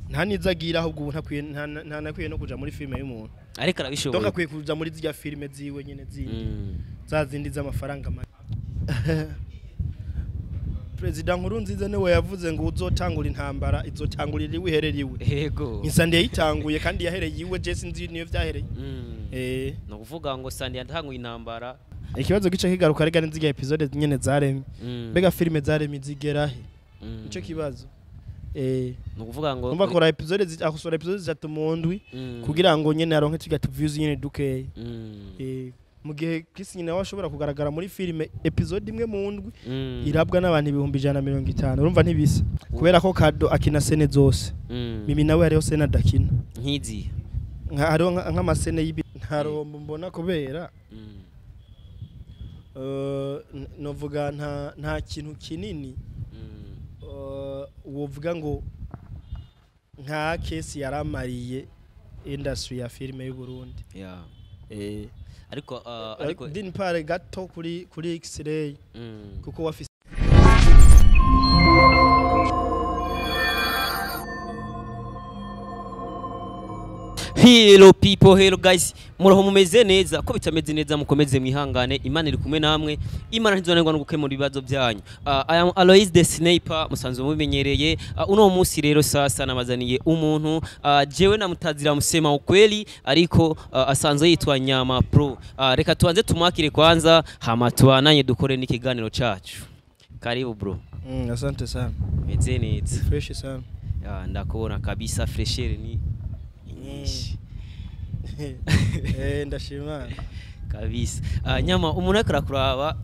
Nta nizagira, ahubwo ubu ntakwiye, nta nakwiye no kuja muri filime y'umuntu. Ariko Donc arabishoboye. Akwiye kuja muri zirya filime ziwe nyene zindi, za zindi z'amafaranga make. Perezida Nkurunziza niwe yavuze ngo uzotangura intambara izotangurira iwe, iherere iwe. Insandi yayitanguye kandi yahereye iwe, je sinzi niyo vyahereye. Ni ukuvuga ngo Sandi yatanguye intambara. Ikibazo gice kigaruka rega n'izirya episode nyene zaremye. Mbega filime zaremye zigera he? Nico kibazo. Ni ukuvuga ngo Umva, akora episode akosohora episode zitatu mu ndwi kugira ngo nyene aronke turya tu views nyene dukeya. Mu gihe Chris nyine nawe ashobora kugaragara muri filime episode imwe mu ndwi, irabwa n'abantu 150,000. Urumva ntibisa, kubera ko Kado akina scène zose. Mimi nawe hariho scène adakina. Nkizi? Hariho nk'ama scène y'ibi ntarombo mbona kubera novuga nta kintu kinini wovuga ngo nka kesi yaramariye industry ya filime y'u Burundi. Ariko ariko D'une part gato kuri X-ray, kuko wafise Hello people, hello guys. Muraho, mumeze neza? Ko bitameze neza mukomeze mwihangane. Imana iri kumwe namwe. Imana ntizonanirwa no gukemura ibibazo byanyu. I am Alois the Sniper, musanzwe mubimenyereye. Uno munsi rero sasa nabazaniye umuntu jewe namutazira musema ukweli, ariko asanzwe yitwa Nyama Pro. Reka tubanze tumwakire kwanza, hama tubananye dukore n'ikiganiro cacu. Karibu bro. Asante sana. Meze neza? Fresh sana. Ya, ndakubona kabisa, fraîcheur ni nyinshi. Ndashima. Kabisa. Nyama, umuntu ariko arakuraba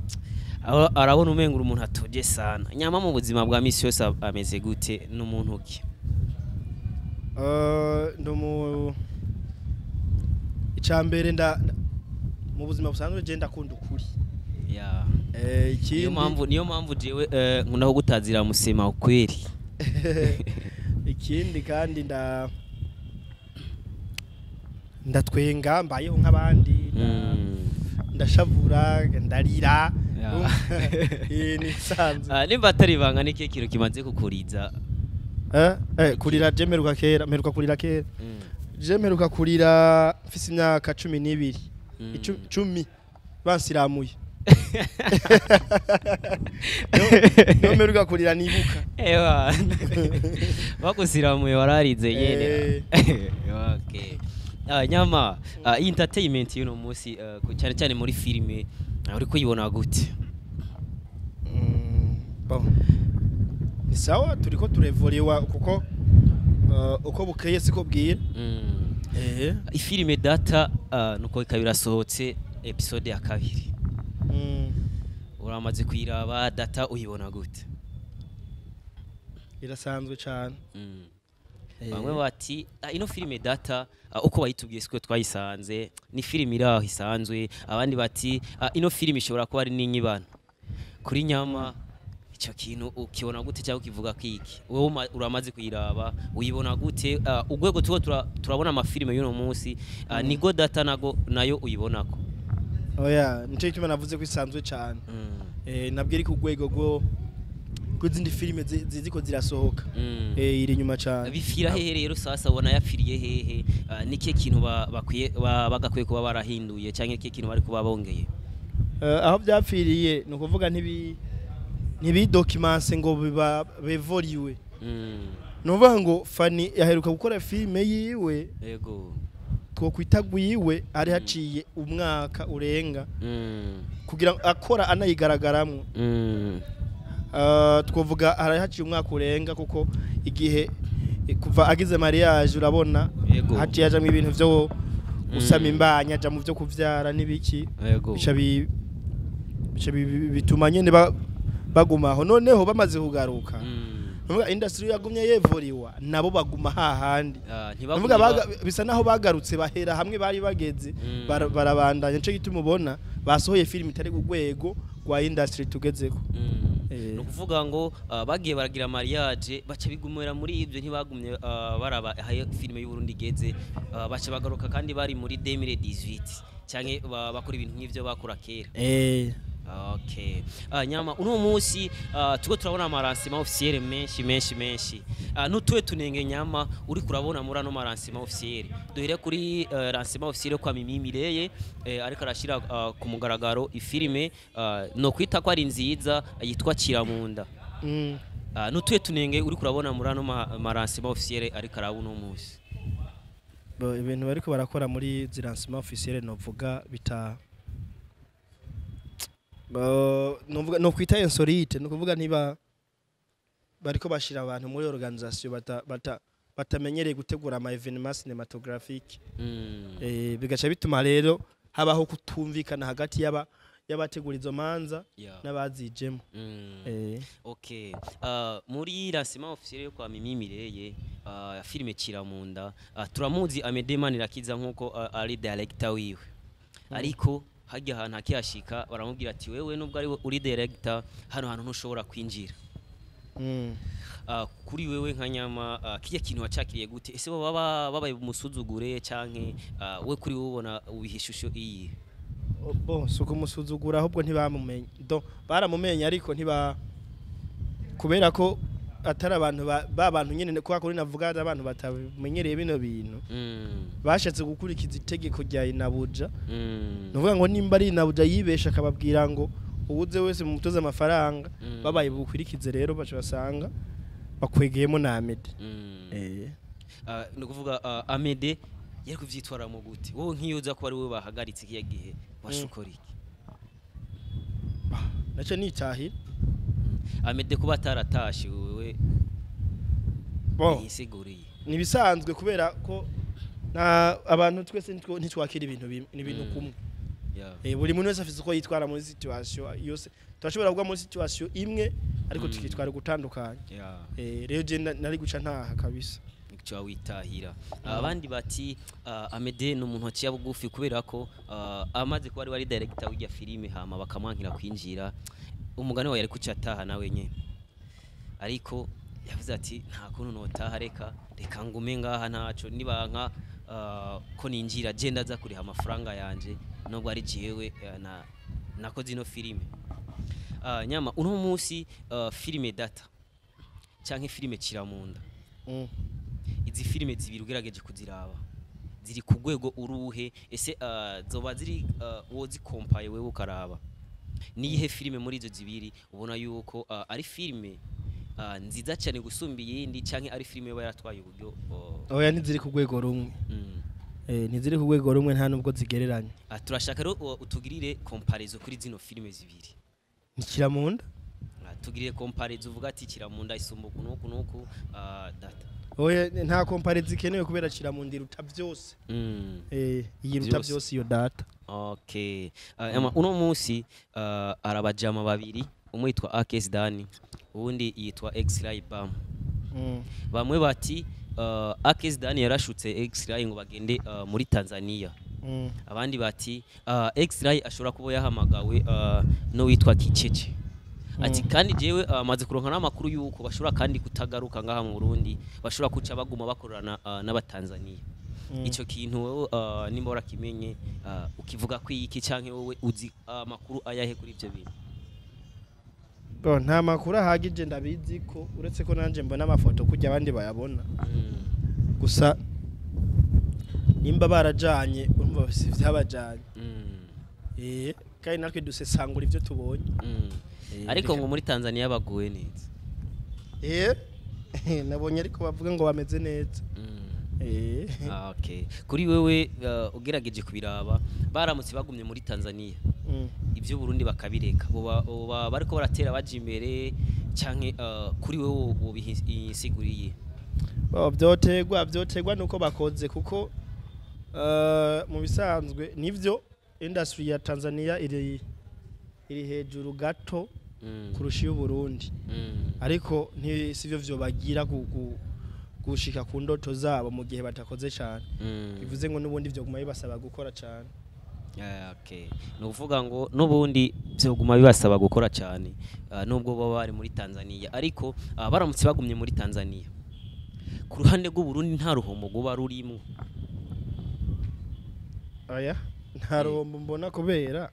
arabona umenga uri umuntu atuje sana. Nyama mu buzima bwa misi yose ameze gute, n'umuntu ki? Ndumu icambere mu buzima busanzwe je ndakunda ukuri. Ikindi Niyo mpamvu jewe nkunda kugutazira musema ukweli. Ikindi kandi ndatwenga, mbayeho nk'abandi, ndashavura, ndarira. Ni bisanzwe. Nimba atari ibanga, ni kihe kintu kimaze kukuriza? Kurira je mperuka kera, mperuka kurira kera. Je mperuka kurira mfise imyaka 12. 10, bansiramuye. No mperuka kurira nibuka. Ewa, bagusiramuye wararize nyene. Okay. Nyama, iyi entertainment y'uno munsi, cyane cyane muri filime, uri kuyibona gute? Bon. Ni sawa, turiko turevolewa kuko uko bukeye siko bwira. Ifilime Data, nuko ikaba irasohotse episode ya kabiri. Uramaze kuyiraba Data, uyibona gute? Irasanzwe cyane. Bamwe bati: "Ah, ino filime Data, uko bayitubwiye siko twayisanze, ni filime iri aho isanzwe." Abandi bati: "Ah, ino filime ishobora kuba ari n'inyibano kuri Nyama." Icyo kintu ukibona gute cyangwa ukivuga kiki? Wowe uramaze kuyiraba, uyibona gute? Urwego tuba turabona amafilime y'uno munsi, nigo Data nago nayo uyibonako? Oya, nico gituma navuze ko isanzwe cyane. Nabwo iri ku rwego rwo rw'izindi filime ziko zirasohoka. Iri inyuma cyane. Bifira hehe rero sasa? Ubona yapfiriye hehe? Ni kihe kintu bakwiye bagakwiye kuba barahinduye, cyangwa ikihe kintu bari kuba bongeye? Aho byapfiriye ni ukuvuga ntibidokimanse ngo biba bevoriwe. Ni ukuvuga ngo Fani yaheruka gukora filime yiwe twokwita gwiwe, ari haciye umwaka urenga kugira ngo akora anayigaragaramwo. Twovuga hari haciye umwaka urenga, kuko igihe kuva agize mariage urabona haciye hajamwo ibintu vyo gusama imbanya, aja mu vyo kuvyara n'ibiki, bica bituma nyene bagumaho. Noneho bamaze kugaruka, nuvuga industry yagumye yevoriwa, nabo baguma hahandi. Ntibagumye Nuvuga bisa naho bagarutse bahera hamwe bari bageze, barabandanya. Nico gituma ubona basohoye film itari ku rwego rwa industry tugezeko. Ni ukuvuga ngo bagiye baragira mariage, baca bigumira muri ibyo, ntibagumye baraba aho filime y'u Burundi igeze, baca bagaruka kandi bari muri 2018 canke bakora ibintu nk'ivyo bakora kera. Okay. Nyama uno munsi tuko turabona ama lancement officiel menshi menshi menshi. Nutuwe tunenge nyama uri kurabona muri ano ma lancement officiel. Duhere kuri lancement officiel kwa Mimi Mireye ariko arashira ku mugaragaro ifilime no kwita ko ari nziza yitwa Kiramunda. Nutuwe tunenge uri kurabona muri ano ma lancement officiel ariko araba uno munsi. Bo, ibintu bariko barakora muri zi lancement officiel novuga bita novuga no kwita insolite, no kuvuga ntiba bariko bashira abantu muri organisation bata bata batamenyereye gutegura ama événements cinématographiques. Bigaca bituma rero habaho kutumvikana hagati y'abategura izo manza n'abazijemo. Okay. Muri lancement officiel yo kwa Mimi Mireye filime Kiramunda, turamuzi Amede Manirakiza nkuko ari director wiwe. Ariko hajya ahantu akihashika baramubwira ati wewe nubwo ari uri director, hano hantu ntushobora kwinjira. Kuri wewe nka nyama, kijya kintu wacakiriye gute? Ese bo baba babaye umusuzugure canke we kuri wowe ubona ubiha ishusho iyi? Bon, si ukumusuzugura, ahubwo ntibamumenye. Donc baramumenye, ariko ntiba kubera ko atari abantu ba bantu nyene, kwa kuri navuga ari abantu batamenyereye bino bintu, bashatse gukurikiza itegeko rya Inabuja. Nuvuga ngo nimba ari Inabuja yibesha akababwira ngo uwuze wese mumutoze amafaranga, babaye bukurikize rero baca basanga bakwegeyemo na Amede. Ni ukuvuga Amede yari kuvyitwaramo gute? Wowe nk'iyo uza kuba ari wowe bahagaritse kiya gihe, washukora iki? Naco nitahira. Amede kuba ataratashe, wewe Bon, yisiguriye? Ni bisanzwe kubera ko na abantu twese ntitwakira ibintu bimwe, ni ibintu kumwe. Buri muntu wese afise uko yitwara muri situation yose. Turashobora kuba muri situation imwe, ariko tukitwara gutandukanye. Rero je nari guca ntaha kabisa. Icyo witahira. Abandi bati Amede ni umuntu waciye bugufi kubera ko amaze kuba ari wari director w'irya filime, hama bakamwankira kwinjira, umugani wawe yari kuca ataha nawe nyene. Ariko yavuze ati nta kuntu notaha, reka ngume ngaha, ntaco nibanka ko ninjira, je ndaza kuriha amafaranga yanje nubwo ari jewe na nakoze ino filime. Nyama uno munsi filime Data canke filime Kiramunda, izi filime zibiri ugerageje kuziraba ziri ku rwego uruhe? Ese zoba ziri wozikompaye wewe ukaraba, niyihe filime muri izo zibiri ubona yuko ari filime nziza cyane gusumba iyindi, canke ari filime yoba yaratwaye uburyo? Oya, ntiziri ku rwego rumwe. Ntiziri ku rwego rumwe, nta nubwo zigereranye. Turashaka rero utugirire comparaison kuri zino filime zibiri. Ni Kiramunda. Tugirire comparaison, uvuga ati Kiramunda isumba uku n'uku n'uku Data. Oya, nta comparaison ikenewe kubera Kiramunda iruta byose. Iyiruta Vyose. byose iyo Data. Okay. Uno munsi arabajama babiri, umwe yitwa Akes Dani, uwundi yitwa X-Ray Bam. Bamwe bati Akes Dani yarashutse X-Ray ngo bagende muri Tanzania. Abandi bati X-Ray ashobora kuba yahamagawe n'uwitwa Kicece. Ati kandi jewe maze kuronka n'amakuru yuko bashobora kandi kutagaruka ngaha mu Burundi, bashobora kuca baguma bakorana n'abatanzania. Ico kintu wewe nimba warakimenye, ukivuga ko iki, canke wowe uzi amakuru ayahe kuri ivyo bintu? Bon, nta makuru ahagije ndabizi ko, uretse ko nanje mbona amafoto kujya abandi bayabona. Gusa nimba barajanye, urumva si vyabajanye. Kandi natwe dusesangura ivyo tubonye. Ariko ngo muri Tanzania baguwe neza. Nabonye ariko bavuga ngo bameze neza. Ah, okay. Kuri wewe ugerageje kubiraba, baramutse bagumye muri Tanzania, ibyo Burundi bakabireka, boba bariko baratera baja imbere, canke kuri wewe wobisiguriye? Bo, vyoterwa nuko bakoze, kuko mu bisanzwe nivyo industry ya Tanzania iri hejuru gato kurusha iy'u Burundi, ariko sivyo vyobagira gushika ku ndoto zabo mu gihe batakoze cyane. Bivuze ngo n'ubundi vyoguma bibasaba gukora cyane. Yeah, okay. Ni ukuvuga ngo n'ubundi vyoguma bibasaba gukora cyane nubwo baba bari muri Tanzania, ariko baramutse bagumye muri Tanzania, ku ruhande rw'u Burundi nta ruhombo rwoba rurimo? Oya, nta ruhombo mbona kubera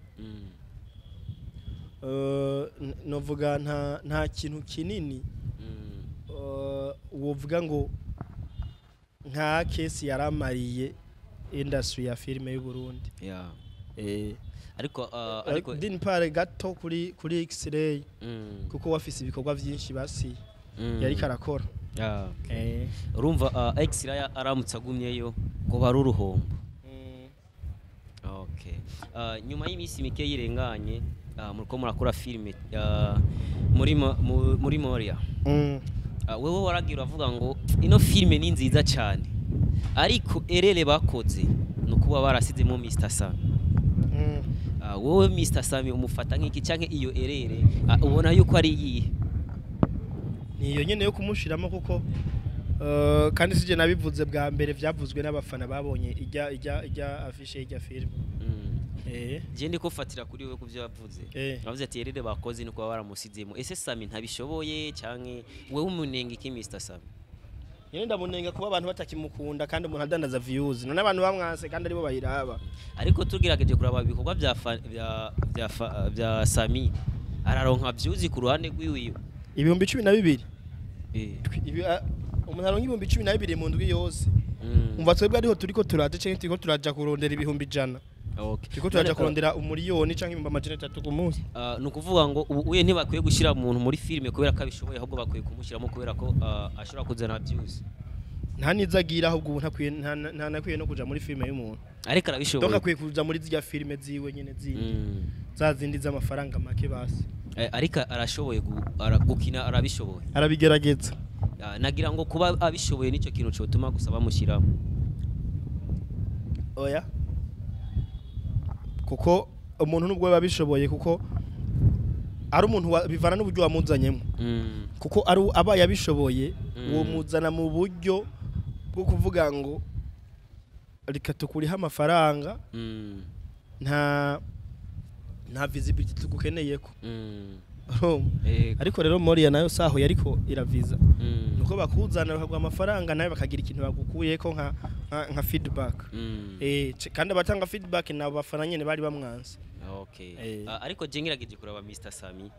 Novuga nta kintu kinini wovuga ngo nka kesi yaramariye industry ya filime y'u Burundi. Ariko d'une part gato kuri X-ray, kuko wafise ibikorwa vyinshi basi yariko arakora. Urumva X-ray aramutse agumyeyo ngo bari uruhombo. Okay. Nyuma y'iminsi mike yirenganye muriko murakora filime muri Moria. Wewe waragira uravuga ngo ino filime ni nziza cyane, ariko erreur bakoze ni ukuba barasizemo Mr Sami. Wowe Mr Sami umufata nk'iki, canke iyo erreur ubona yuko ari iyihe? Niyo nyene yo kumushiramo, kuko kandi sije nabivuze bwa mbere, vyavuzwe n'abafana babonye ijya affiche ijya film. Je ndiko fatira kuri wewe kuvyo wavuze. Wavuze ati erreur bakoze ni kuba baramusizemo. Ese Sami ntabishoboye, canke wewe umunenga iki Mr Sami? Nyene ndamunenga kuba abantu batakimukunda kandi umuntu adandaza views. None abantu bamwanse kandi aribo bayiraba. Ariko tugerageje kuraba ibikorwa bya fa- bya bya fa- bya Sami, araronka views ku ruhande rwiwiwe. 12,000. Umuntu aronka 12,000 mu ndwi yose. Umva, twebwe ariho turiko turaja, canke turiko turaja kurondera 100,000. Turiko turaja None, kurondera 1,000,000 canke 300,000 ku munsi. Ni ukuvuga ngo ubu uye ntibakwiye gushyira umuntu muri filime kubera ko abishoboye, ahubwo bakwiye kumushyiramo kubera ko ashobora kuzana views. Nta nizo agira, ahubwo ubu ntakwiye, nta nakwiye no kuja muri filime y'umuntu. Ariko Donc arabishoboye. akwiye kuja muri zirya filime ziwe nyene zindi, za zindi z'amafaranga make basi. Ariko arashoboye gukina, arabishoboye. Arabigerageza. Nagira ngo kuba abishoboye nicyo kintu cotuma gusa bamushyiramo. Oya, kuko umuntu nubwo biba bishoboye, kuko ari umuntu bivana n'uburyo wamuzanyemo, kuko ari aba yabishoboye, uwo muzana mu buryo bwo kuvuga ngo reka tukurihe amafaranga, nta visibility tugukeneyeko. Urumva? Ariko rero Moria nayo saho yariko iraviza, nuko bakuzana bakaguha amafaranga, nawe bakagira ikintu bagukuyeko nka feedback. Kandi abatanga feedback nabo bafana nyene bari bamwanse. Ariko je ngerageje kuraba Mr Sami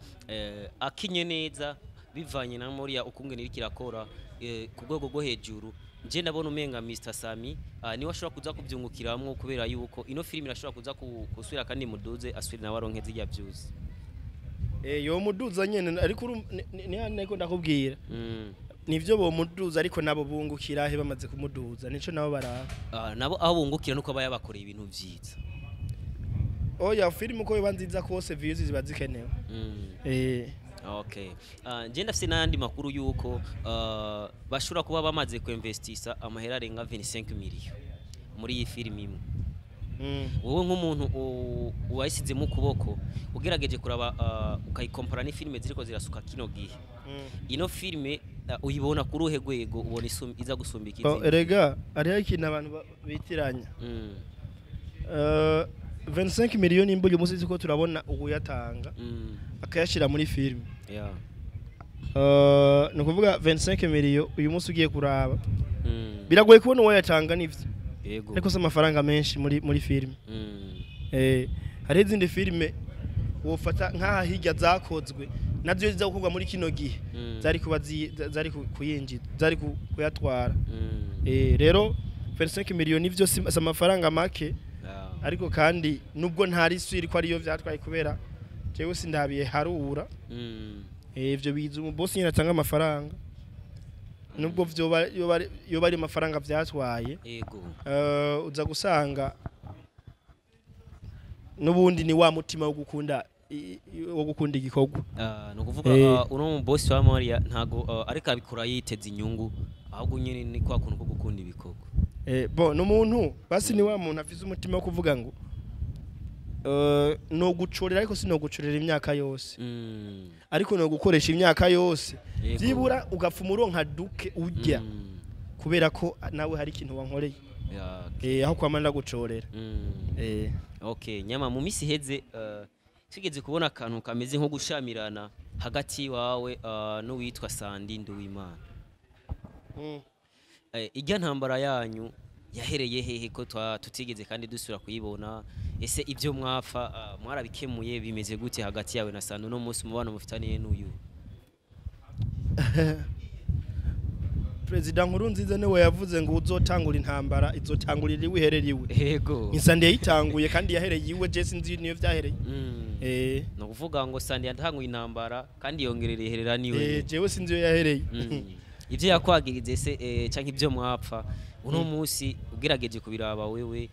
akinye neza bivanye na Moria ukungene iriko irakora ku rwego rwo hejuru, nje ndabona umenga Mr Sami niwe ashobora kuza kubyungukiramwo, kubera yuko ino filime irashobora kuza gusubira kandi muduze asubire nawe aronke zirya views. Yo muduza nyene, ariko ni hano ariko ndakubwira, nivyo bomuduza, ariko nabo bungukira he bamaze kumuduza? Nico nabo baraba. Nabo aho bungukira nuko aba yabakoreye ibintu vyiza. Oya, filime uko yoba nziza kose, views ziba zikenewe. Okay. Nje ndafise n'ayandi makuru yuko bashobora kuba bamaze kuinvestisa amahera arenga 25 million muri iyi filime imwe. Wowe nk'umuntu wayisizemo ukuboko, ugerageje kuraba ukayikompara n'ifilime ziriko zirasuka kino gihe, ino filime uyibona kuri uruhe rwego? Ubona iza gusumba Bon, ikizindi? Erega hariho ikintu abantu bitiranya. 25 miliyoni imbuga umunsi ko turabona uyatanga akayashira muri filime, ni ukuvuga 25 miliyo uyu munsi ugiye kuraba, biragoye kubona uwayatanga, nivyo, ariko si amafaranga menshi muri filime. Hari izindi filime wofata nk'aha hirya zakozwe nazo ziza gukorwa muri kino gihe, zari kuba zari kuyinjiza, zari kuyatwara. Rero 25 miliyoni ivyo si amafaranga make, ariko kandi nubwo ntari sûr ko ariyo vyatwaye, kubera jewe sindabiye harura. Ivyo biza umubosi nyine atanga amafaranga, nubwo vyoba yoba ari amafaranga vyatwaye, uza gusanga nubundi ni wa mutima wo gukunda igikorwa. Ni ukuvuga uno mu boss wa Maria ntago ariko abikora yiteza inyungu, ahubwo nyine ni kwa kuntu ko gukunda ibikorwa. Bo numuntu basi ni wa muntu afise umutima wo kuvuga ngo no gucorera, ariko si no gucorera imyaka yose, ariko no gukoresha imyaka yose, byibura ugapfa umuronka duke urya, kubera ko nawe hari ikintu wankoreye, aho kwama ndagucorera. Okay, nyama mu misi iheze tugeze kubona akantu kameze nko gushamirana hagati wawe n'uwitwa Sandi Nduwimana. Ijya ntambara yanyu Yahereye hehe ko tutigeze kandi dusubira kuyibona? Ese ibyo mwapfa mwarabikemuye, bimeze gute hagati yawe na Sandi? Uno munsi umubano mufitaniye n'uyu? Perezida Nkurunziza niwe yavuze ngo uzotangura intambara izotangurira iwe iherere iwe. Yego. Ni Sandi yayitanguye kandi yahereye iwe, je sinzi niyo vyahereye. No kuvuga ngo Sandi yatanguye intambara kandi yongerera iherera niwe. Jewe sinzi iyo yahereye. Ivyo yakwagirize se canke ibyo mwapfa uno munsi ugerageje kubiraba wewe,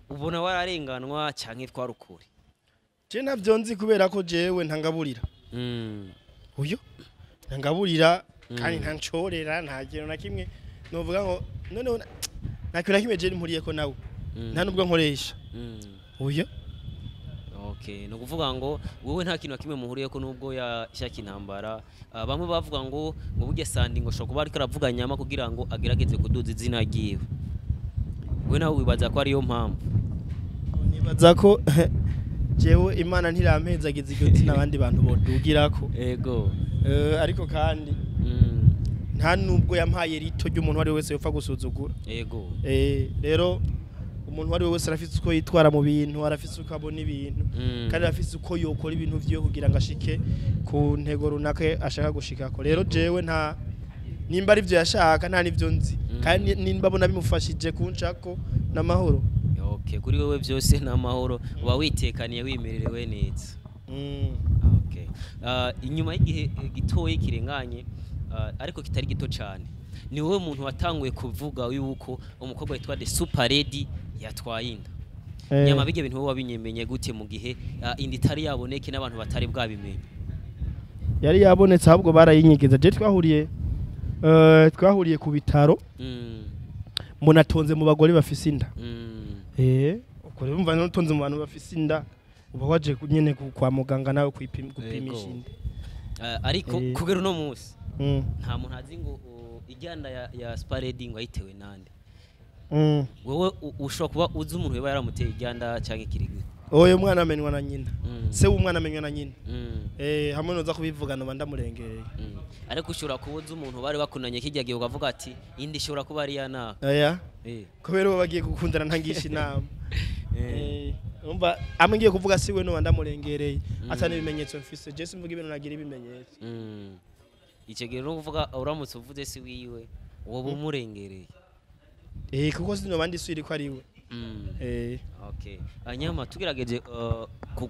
ubona wararenganwa canke twarukure? Je ntavyo nzi kubera ko jewe ntangaburira. Uyo ntangaburira kandi ntancorera, nta kintu na kimwe novuga ngo noneho nta kintu na kimwe je mpuriye ko nawe, nta nubwo nkoresha. Uyo. Okay, no kuvuga ngo wewe nta kintu na kimwe muhuriye ko nubwo yashaka intambara. Bamwe bavuga ngo burya Sandi ngo ashobora kuba ariko aravuga nyama kugira ngo agerageze kuduza izina ryiwe. We nawe wibaza ko ariyo mpamvu? Nibaza ko jewe Imana ntirampezagiza iryo zina abandi bantu bodugirako. Yego. Ariko kandi nta nubwo yampaye rito ry'umuntu wari wese yopfa gusuzugura. Yego. Rero umuntu wari wese arafise uko yitwara mu bintu, arafise uko abona ibintu, kandi arafise uko yokora ibintu vyiwe kugira ngo ashike ku ntego runaka ashaka gushikako. Rero jewe nta nimba ari byo yashaka, nta nivyo nzi, kandi nimba abona bimufashije kuncako n'amahoro. Okay, kuri wewe byose n'amahoro, uba witekaniye wimererewe neza. Okay. Inyuma y'igihe gitoye kirenganye, ariko kitari gito cyane, ni wowe muntu watanguye kuvuga yuko umukobwa witwa The Super Lady yatwaye inda. Nyama bijye bintu wowe wabinyemenye gute mu gihe inda itari yaboneke n'abantu batari bwabimenye? Yari yabonetse ahubwo barayinyegeza. Je twahuriye ku bitaro, munatonze mu bagore bafise inda. Uko rero umva nutonze mu bantu bafise inda, uba waje nyene kwa muganga nawe gupimisha inda. Ariko kugera uno munsi nta muntu azi ngo ijyanda ya Super Lady ngo ayitewe nande. Wewe ushobora kuba uzi umuntu weba yaramuteye ijyanda canke kirigwe? Oyo mwana amenywa na nyina. Se w'umwana amenywa na nyina. Hamwe noza kubivugana bandamurengereye. Ariko ushobora kuba uzi umuntu bari bakunanye kijya gihe ukavuga ati indi ishobora kuba ari yana. Oya. Kubera uwo bagiye gukundana ntangisha inama. Umva amwe ngiye kuvuga siwe no bandamurengereye ata n'ibimenyetso mfise. Je simvuga ibintu nagira ibimenyetso. Icyo gihe no kuvuga uramutse uvuze si wiwe uwo bumurengereye. Kuko sino bandi swiri ko ari we. Okay. Anyama tugerageje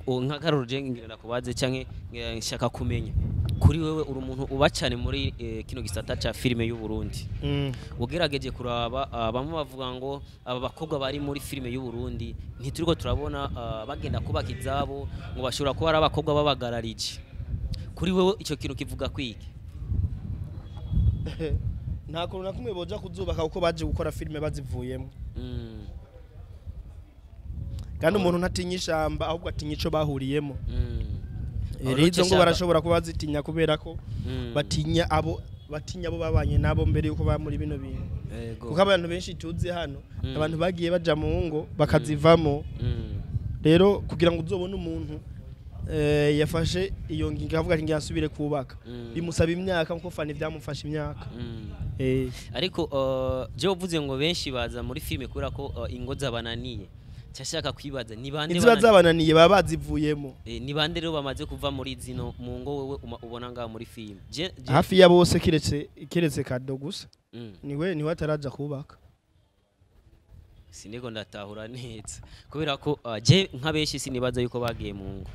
nka je ngira kubaze canke nshaka kumenya kuri wewe uri umuntu uba cyane muri kino gisata ca filime y'u Burundi. Ugerageje kuraba bamwe bavuga ngo aba bakobwa bari muri filime y'u Burundi ntituriko turabona bagenda kubaka izabo, ngo bashobora kuba ari abakobwa babagararije. Kuri wewe ico kintu kivuga kwiki? Nta kuntu na kumwe boja kuzubaka kuko baje gukora filime bazivuyemo. Kandi umuntu ntatinya ishamba ahubwo atinya ico bahuriyemo. Rero ngo barashobora kuba bazitinya kubera ko batinya abo babanye nabo mbere yuko ba muri bino bintu. Kuko abantu benshi tuzi hano abantu bagiye baja mu ngo bakazivamo. Rero kugira ngo uzobone umuntu yafashe iyo ngingo avuga ati ngiye kubaka, bimusaba imyaka nkuko Fani byamufashe imyaka. Ariko je uvuze ngo benshi baza muri filime kubera ko ingo zabananiye. Cyashaka kwibaza ni bande inziba zabananiye baba bazivuyemo. Ni bande rero bamaze kuva muri zino mu ngo wewe ubona ngaha muri filime? Hafi ya bose kiretse Kado gusa. Niwe ataraja kubaka. Siniko ndatahura neza kubera ko je nka benshi sinibaza yuko bagiye mu ngo.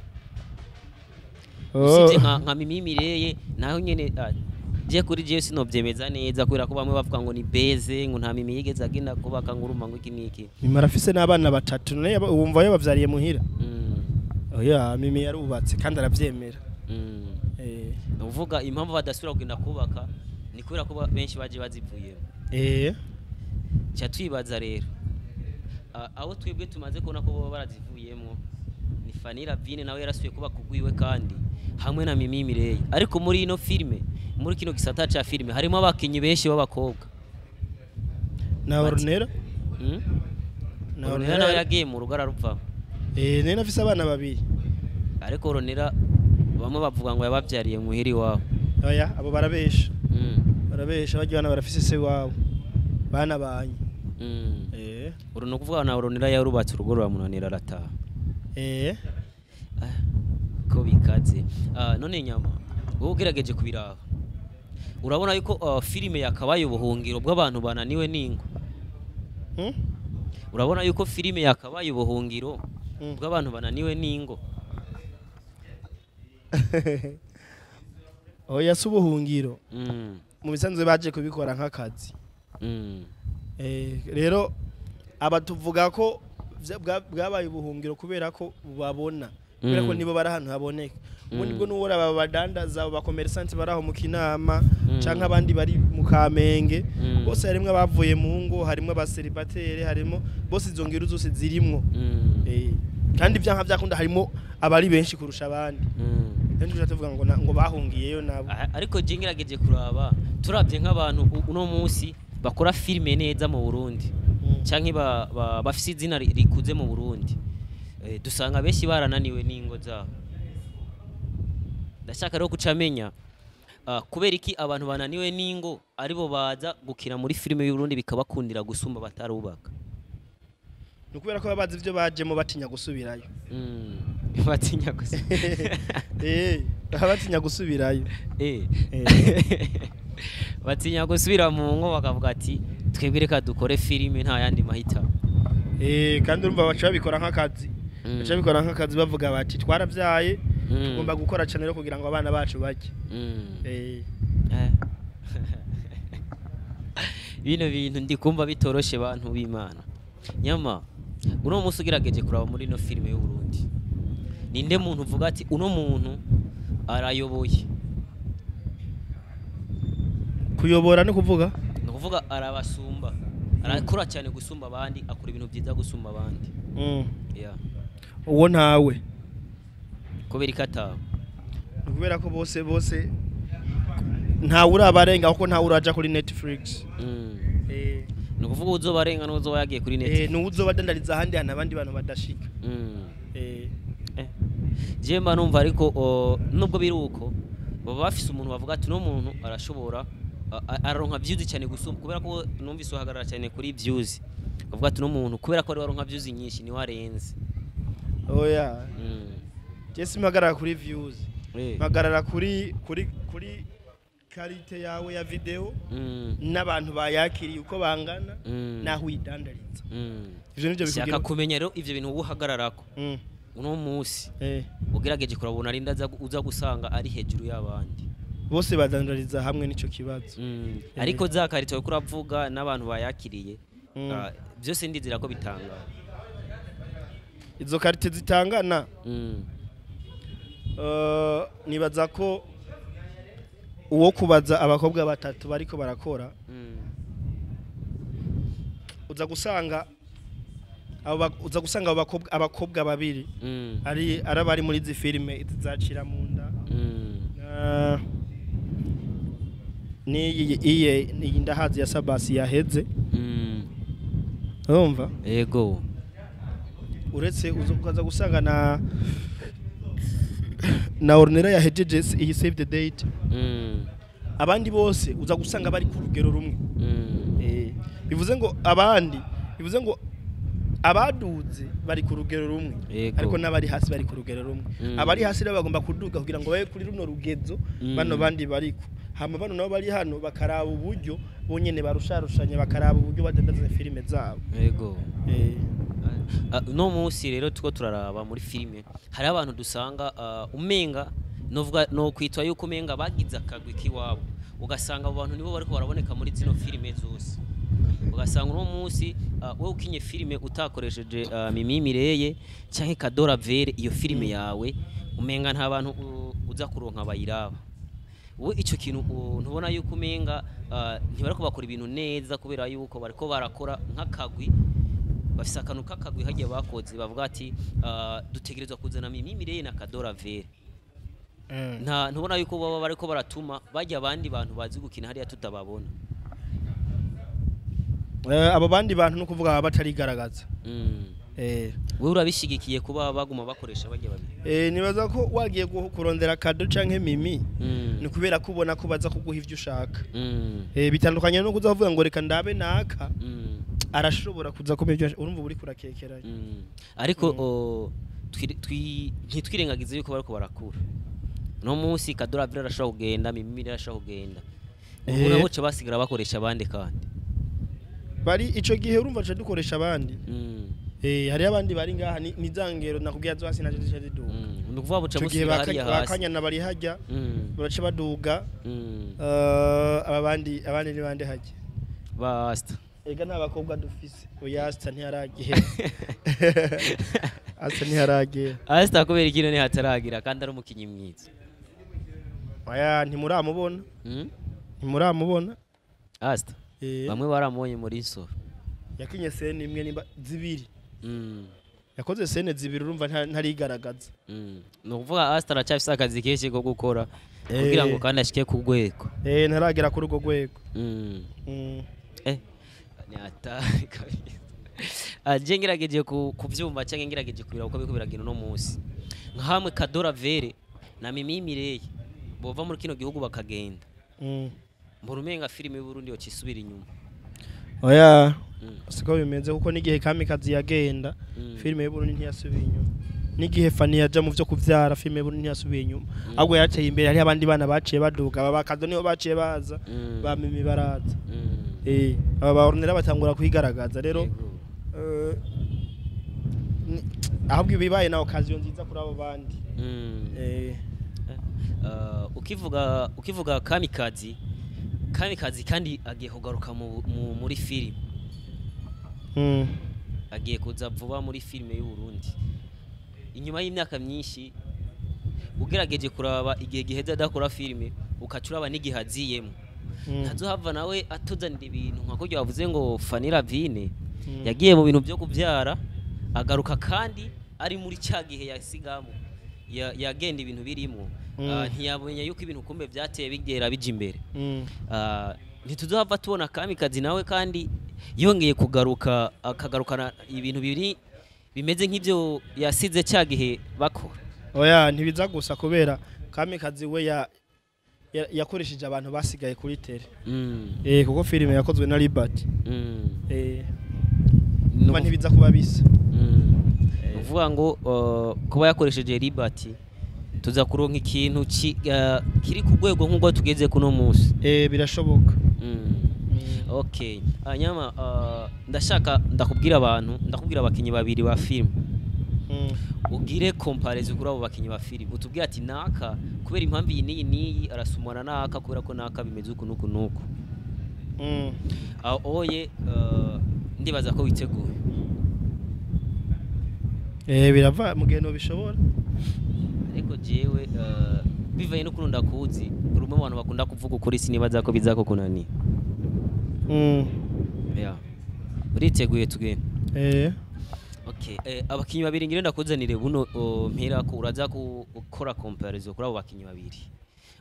Usibye nka Mimi Mireye naho nyene je kuri je sinovyemeza neza kubera ko bamwe bavuga ngo ni beze ngo nta Mimi yigeze agenda kubaka ngo urumva ngo iki niki. Mimi arafise n'abana batatu none wumva yabavyariye muhira. Oya Mimi yarubatse kandi aravyemera. Uvuga impamvu badasubira kugenda kubaka ni kubera ko benshi baje bazivuyemo. Cha twibaza rero abo twebwe tumaze kubona ko baba barazivuyemo ni Fanny Ravine nawe yarasuye kuba kugwiwe kandi hamwe na Mimi Mireye. Ariko muri ino filime, muri kino gisata ca filime harimo abakinyi benshi b'abakobwa. Na Ornella? Na Ornella nawe yagiye mu rugo ararupfa. Nene afise abana babiri. Ariko Ornella bamwe bavuga ngo yabavyariye muhiri wabo. Oya, abo barabesha. Barabesha barya bana barafise se wabo. Bana banye. Uru no kuvuga na Oronera yarubatse urugo ruramunanira arataha. Ko bikaze. None Nyama, wowe ugerageje kubiraba, urabona yuko filime yakabaye ubuhungiro bw'abantu bananiwe n'ingo? Urabona yuko filime yakabaye ubuhungiro bw'abantu bananiwe n'ingo? Oya, si ubuhungiro. Mu bisanzwe baje kubikora nk'akazi. Rero aba tuvuga ko bwabaye ubuhungiro kubera ko babona, kubera ko nibo bari ahantu haboneka. Ubundi bwo n'uwo aba badandaza, aba commerçant bari aho mu Kinama canke abandi bari mu Kamenge, bose harimwo abavuye mu ngo, harimwo abaseribateri, harimo bose, izo ngiro zose zirimwo. Kandi vyanka vyakunda harimo abari benshi kurusha abandi. Rero tuja tuvuga ngo ngo bahungiyeyo nabo. Ariko je ngerageje kuraba, turabye nk'abantu uno munsi bakora filime neza mu Burundi canke bafise izina rikuze mu Burundi, dusanga benshi barananiwe n'ingo zabo. Ndashaka rero kucamenya kubera iki abantu bananiwe n'ingo aribo baza gukina muri filime y'u Burundi bikabakundira gusumba batarubaka. Ni ukubera ko baba bazi ivyo bajemo, batinya gusubirayo. Batinya gusa. Baba batinya gusubirayo. Batinya gusubira mu ngo, bakavuga ati twebwe reka dukore filime, nta yandi mahitamo. Kandi urumva baca babikora nk'akazi. Baca babikora nk'akazi, bavuga bati twarabyaye, tugomba gukora cyane rero kugira ngo abana bacu barye. Bino bintu ndi kumva bitoroshe, bantu b'Imana. Nyama, uno munsi ugerageje kuraba muri ino filime y'u Burundi, ninde muntu uvuga ati uno muntu arayoboye? Kuyobora ni kuvuga? Ni ukuvuga arabasumba, arakora cyane gusumba abandi, akora ibintu byiza gusumba abandi. Yeah. Uwo ntawe. Kubera ikatawe? Ni kubera ko bose ntawe urabarenga, kuko ntawe uraja kuri Netflix. Ni ukuvuga uzobarenga n'uzoba yagiye kuri Netflix. Ni uzobadandariza ahandi hantu abandi bantu badashika. Je mba numva ariko nubwo biri uko, baba bafise umuntu bavuga ati uno muntu arashobora araronka views cyane gusumba, kubera ko numvise uhagarara cyane kuri views, bavuga ati uno muntu kubera ko ari waronka views nyinshi niwe arenze. Oya. Je simpagarara kuri views. Mpagarara kuri qualité yawe ya video n'abantu bayakiriye uko bangana naho uyidandariza. Ivyo nivyo Shaka bikugira. kumenya rero ivyo bintu uhagararako uno munsi, ugerageje kurabona arinda uza gusanga ari hejuru y'abandi. Bose badandariza hamwe, nico kibazo. Ariko za qualité uriko uravuga n'abantu bayakiriye, byose ndizera ko bitanga. Izo qualité zitangana, nibaza ko uwo kubaza abakobwa batatu bariko barakora, uza gusanga abo bakobwa, abakobwa babiri ari arabari muri izi filime, izi zacira mu nda n'iyi iye iyi ndahazi ya Sabasi yaheze. Urumva? Yego. Uretse ukaza gusanga na Ornella yahejeje iyi Save the Date. Abandi bose uza gusanga bari ku rugero rumwe. Bivuze ngo abandi, bivuze ngo abaduze bari ku rugero rumwe, ariko n'abari hasi bari ku rugero rumwe. Abari hasi rero bagomba kuduga kugira ngo babe kuri runo rugezo bano bandi bariko, hama bano nabo bari hano bakaraba uburyo bonyene barusharushanya, bakaraba uburyo badandaza filime zabo. Uno munsi rero tuko turaraba muri filime, hari abantu dusanga umenga novuga no kwitwa yuko umenga bagize akagwi k'iwabo, ugasanga abo bantu nibo bariko baraboneka muri zino filime zose. Ugasanga uno munsi wowe ukinye filime utakoresheje Mimi Mireye canke Kadora Vere, iyo filime yawe umenga nta bantu uza kuronka bayiraba. Wowe ico kintu ntubona yuko umenga ntibariko bakora ibintu neza, kubera yuko bariko barakora nk'akagwi, bafise akantu k'akagwi hagiye bakoze, bavuga ati dutegerezwa kuzana Mimi Mireye na Kadora Vere? Nta ntubona yuko baba bariko baratuma bajya abandi bantu bazi gukina hariya tutababona? Abo bandi bantu no kuvuga baba batarigaragaza. Wewe urabishigikiye kuba baguma bakoresha bajya babiri? Nibaza ko wagiye kurondera Kado canke Mimi, ni kubera ko ubona ko baza kuguha ivyo ushaka. Bitandukanye no kuza kuvuga ngo reka ndabe naka. Arashobora kuza kumenya ibyo urumva uri kurakekeranya. Ariko ntitwirengagize yuko bariko barakura. No munsi Kadora Villa arashobora kugenda, Mimi arashobora kugenda. Ubu nabo baca basigara bakoresha abandi kandi. Bari ico gihe urumva aca dukoresha abandi. Hariyo abandi bari ngaha ni za ngero nakubwiye zo hasi naje zica ziduga. Ni ukuvuga buca Ico gihe busubira hariya hasi. Bakanyana bari hajya baraca baduga. Aba bandi abandi ni bande hajya? Basta. Ega nta bakobwa dufise. Oya, Asta ntiyaragiye. Asta ntiyaragiye. Asta kubera ikintu ntihataragira kandi ari umukinyi mwiza. Oya, ntimuramubona. Ntimuramubona. Asta. Bamwe baramubonye muri Nsoro. Yakinye scène imwe nimba zibiri. Yakoze scène zibiri, urumva ntarigaragaza. Ni ukuvuga Asta aracyafise akazi kenshi ko gukora kugira ngo kandi ashike ku rwego. Ntaragera kuri urwo rwego. Ni hatari kabisa. Je ngerageje kuvyumva canke ngerageje kubira uko biriko biragenda uno munsi. Nka hamwe Kadora Vere na Mimi Mireye bova muri kino gihugu bakagenda. Mbona umenga filime y'u Burundi yocisubira inyuma. Oya. Siko bimeze, kuko n'igihe Kamikazi yagenda, filime y'u Burundi ntiyasubiye inyuma. N'igihe Fani yaja mu vyo kuvyara, filime y'u Burundi ntiyasubiye inyuma. Ahubwo yateye imbere, hariho abandi bana baciye baduga, aba Bakado niho baciye baza, ba Mimi baraza. Aba ba Ornella batangura kwigaragaza rero. Ahubwo ibibaye na occasion nziza kuri abo bandi. Ukivuga Kamikazi, Kamikazi kandi agiye kugaruka muri filime. Agiye kuza vuba muri filime y'u Burundi. Inyuma y'imyaka myinshi ugerageje kuraba igihe giheze adakora filime, ukacuraba n'igihe aziyemo. Ntazohava nawe atuzanira ibintu nka kurya wavuze ngo Fanny Ravine yagiye mu bintu byo kubyara agaruka kandi ari muri cya gihe yasigamo yagenda ibintu birimo. Ntiyabonye yuko ibintu kumbe byateye bigera bija imbere. Ntituzohava tubona Kamikazi nawe kandi yongeye kugaruka akagarukana ibintu biri bimeze nk'ibyo yasize cya gihe bakora. Oya, ntibiza gusa kubera Kamikazi we yakoresheje abantu basigaye kuri tele. Kuko filime yakozwe na Liberty. Ntibiza kuba bisa. Uvuga ngo kuba yakoresheje Liberty tuza kuronka ikintu kiri ku rwego nk'ubwo tugeze kuno munsi. Birashoboka. Okay. Hanyuma ndashaka ndakubwira abantu, ndakubwira abakinyi babiri ba film. Ugire comparison kuri abo bakinyi ba film. Utubwire ati naka kubera impamvu iyi n'iyi n'iyi arasumana naka kubera ko naka bimeze uku nuku nuku. Oye, ndibaza ko witeguye. Birava mu gihe bishobora. Ariko jewe bivaye no kurunda kuzi, uri umwe mu bantu bakunda kuvuga ukuri, sinibaza ko bizako kunani. Yeah. Uriteguye tugende? Okay. Abakinyi babiri ngire ndakuzanire buno mpera ko uraza gukora comparison kuri abo bakinyi babiri.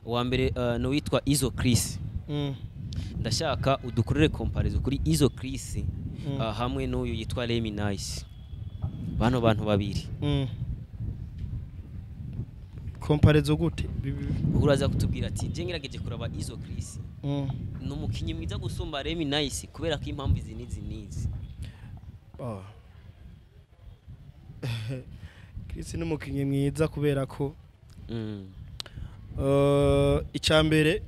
Uwa mbere ni uwitwa Izo Chris. Ndashaka udukorere comparison kuri Izo Chris hamwe n'uyu yitwa Remy Nice. Bano bantu babiri. Comparaison gute? Uraza kutubwira ati je ngerageje kuraba Izo Chris. Ni umukinyi mwiza gusumba Remy Nice kubera ko impamvu izi n'izi n'izi. Chris ni umukinyi mwiza kubera ko icambere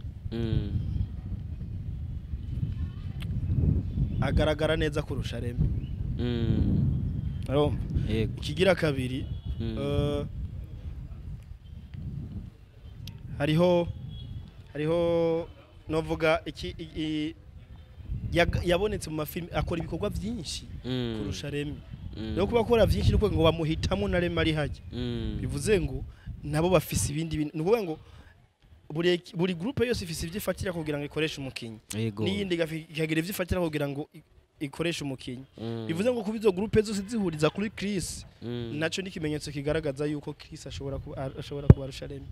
agaragara neza kurusha Remy. Urumva? Yego. Ikigira kabiri, hariho novuga iki yabonetse mu mafilm akora ibikorwa byinshi kurusha Remy. Rero kuba akora byinshi nuko ngo bamuhitamo na Remy ari hajya. Bivuze ngo nabo bafise ibindi bintu. Nukuvuga ngo buri groupe yose ifise ivyifatira kugira ngo ikoreshe umukinyi. N'iyindi ikagira ivyifatira kugira ngo ikoreshe umukinyi. Bivuze ngo kuba izo groupe zose zihuriza kuri Chris, naco ni ikimenyetso kigaragaza yuko Chris ashobora kubarusha Remy.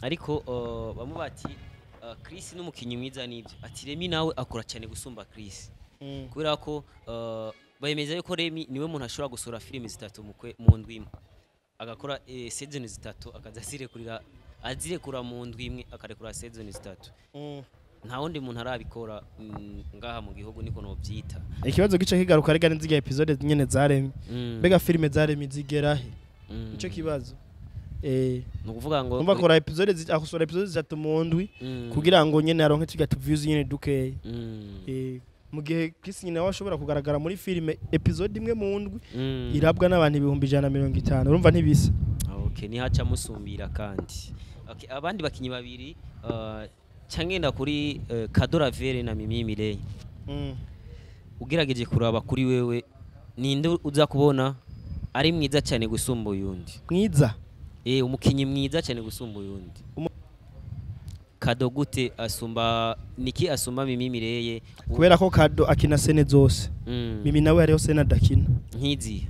Ariko bamwe bati Chris ni umukinyi mwiza nibyo. Ati Remy nawe akora cyane gusumba Chris. Kubera ko bayemeza yuko Remy niwe muntu ashobora gusura filime zitatu mu ndwi imwe. Agakora season zitatu akaza azirekurira mu ndwi imwe akarekura season zitatu. Nta wundi muntu arabikora ngaha mu gihugu, niko novyita. Ikibazo gice kigaruka rega n'izirya episode nyene zaremye. Mbega filime zaremye zigera he? Nico kibazo. Ni ukuvuga ngo Umva, akora episode akosohora episode 3 mu ndwi kugira ngo nyene aronke turya tu views nyene dukeya. Mu gihe Chris nyine nawe ashobora kugaragara muri filime episode imwe mu ndwi, irabwa n'abantu 150,000. Urumva ntibisa. Okay, nihaca musumbira kandi. Okay, abandi bakinyi babiri, cangenda kuri Kadoravere na Mimi Mireye. Ugerageje kuraba, kuri wewe ninde uza kubona ari mwiza cyane gusumba uyundi? Mwiza? Umukinyi mwiza cyane gusumba uyundi. Kado gute asumba, niki asumba Mimi Mireye? Kubera ko Kado akina scène zose. Mimi nawe hariho scène adakina. Nkizi?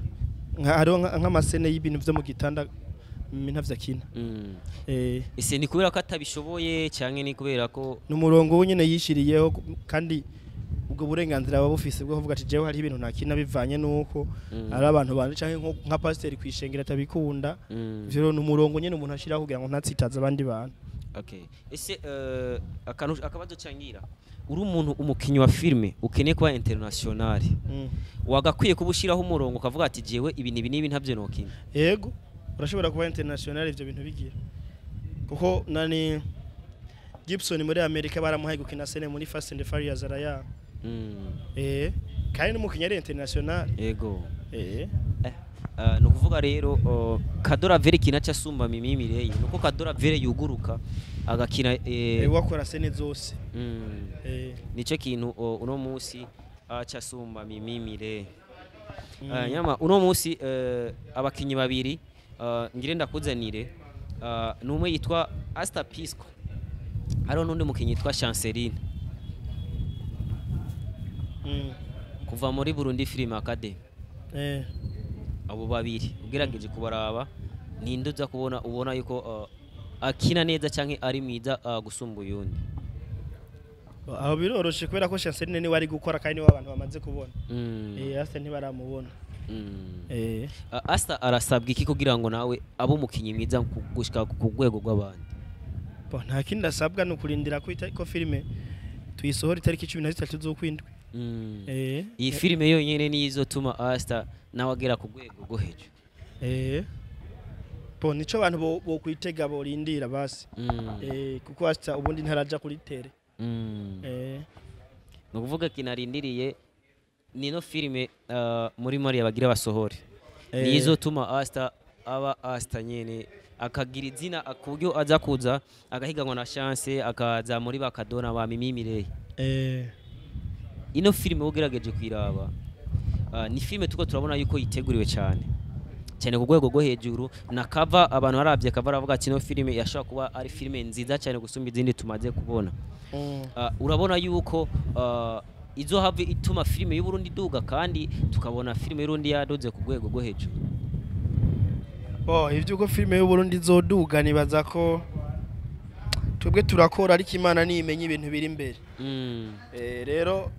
Hariho nk'ama scène y'ibintu vyo mu gitanda Mimi ntavyo akina. Ese ni kubera ko atabishoboye canke ni kubera ko Ni umurongo we nyene yishiriyeho, kandi ubwo burenganzira aba bufise bwo kuvuga ati jewe hariho ibintu ntakina bivanye nuko ari abantu banje, canke nka pasiteri kwishengera atabikunda. Ivyo rero ni umurongo nyene umuntu ashiraho kugira ngo ntatsitaze abandi bantu. Okay. Ese akantu akabazo cangira, uri umuntu umukinyi wa filme ukeneye kuba international, wagakwiye kuba ushiraho umurongo ukavuga ati jewe ibi nibi nibi ntavyo nokina? Yego, urashobora kuba international ivyo bintu bigira, kuko nani Gibson muri Amerika baramuhaye gukina scène muri Fast and Furious araya. Kandi n'umukinyi ari international. Ni ukuvuga rero Kadoravere ikintu aca asumba Mimi Mireye nuko Kadoravere yuguruka agakina. Wakora scène zose. Nico kintu uno munsi aca asumba Mimi Mireye. Nyama uno munsi abakinyi babiri ngire ndakuzanire, numwe yitwa Asta Pisco, hariho n'undi mukinyi yitwa Chanceline kuva muri Burundi Film Academy. Abo babiri ugerageje kubaraba, ninde uza kubona ubona yuko akina neza canke ari mwiza gusumba uyundi? Aho biroroshe kubera ko Chanceline niwe ari gukora kandi niwe abantu bamaze kubona. Asta ntibaramubona. Asta arasabwa iki kugira ngo nawe abe umukinyi mwiza gushika ku rwego rw'abandi? Bo, nta kindi asabwa, ni ukurindira ko ko filime tuyisohora itariki 13 z'ukwindwi. Iyi filime yonyene niyo izotuma Asta nawe agera ku rwego rwo hejuru? Bo, nico abantu bo kwitega, borindira basi. Kuko Asta ubundi ntaraja kuri terrain. Ni ukuvuga kinarindiriye nino filime muri Mariya bagira basohore, niyo izotuma Asta aba Asta nyene, akagira izina ku buryo aza kuza agahiganwa na Chance, akaza muri bakadona ba Mimi Mireye. Ino filime ugerageje kuyiraba, ni filime tuko turabona yuko yiteguriwe cyane cyane ku rwego rwo hejuru, na cover abantu baravye cover baravuga ati ino filime yashobora kuba ari filime nziza cyane gusumba izindi tumaze kubona. Urabona yuko izohava ituma filime y'Uburundi iduga kandi tukabona filime y'Uburundi yaduze ku rwego rwo hejuru? Bo, ivyo uko filime y'Uburundi izoduga, nibaza ko twebwe turakora, ariko Imana niyo ibintu biri imbere. Rero